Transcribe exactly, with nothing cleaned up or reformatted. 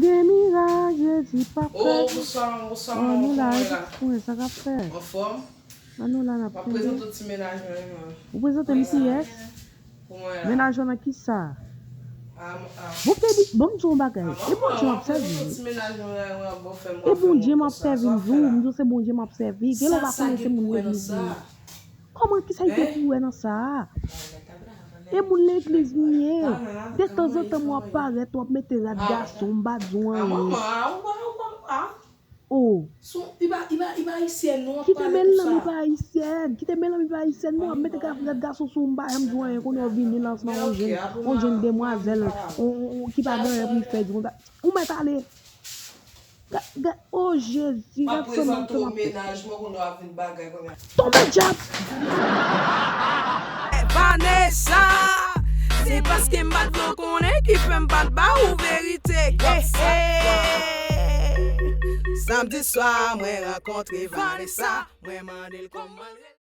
Gen mirak, Jezi p ap fè. Oh, bonsoir, bonsoir, An nou la, kòman w ye jis la? Pou sa k ap fèt. Anfòm? An nou la, n ap M ap fini. Prezante ti mennaj mwen. Ou prezante m kiyès? Pou mwen la. Mennaj ou nan kisa? Ah, m- ah. Bon, baby, bon, m di yon bagay. Ah, E Bondye m ap prezante sèvi. Ti mennaj mwen la, mwen ap fè m E Bondye m ap sèvi m di w, m di w se Bondye m ap sèvi. Gen lè w pa konnen se moun legliz li ye. Kòman kisa l gen pou wè nan sa a? E moun legliz m ye. De tanzantan m w ap parèt, w ap mete rad gason, m pa di w anyen. Ah, manman, ah, ou pa, ou pa, ah. Oh. Son, i pa, i pa, i pa ayisyèn, non, Kite Melami pa ayisyèn. Kite Melami pa ayisyèn. Mwen ap mete rad gason sou m, pa janm di w anyen. Kounye a w vini lansman yon jèn, yon jèn demwazèl, yon, yon, yon ki pa gen anyen pou l fè di konsa. Ou mèt ale. Ga- ga- Oh, Jezi, gad sa m ap fè. Mennaj mwen, kounye a w ap vin bagay kounye a. Tonbe dyab! Vanessa, se paske m pa t vle w konnen ki fè m pa t ba ou verite. Hey, hey. Samdi swa, mwen rankontre Vanessa, mwen mande l kòman l rete.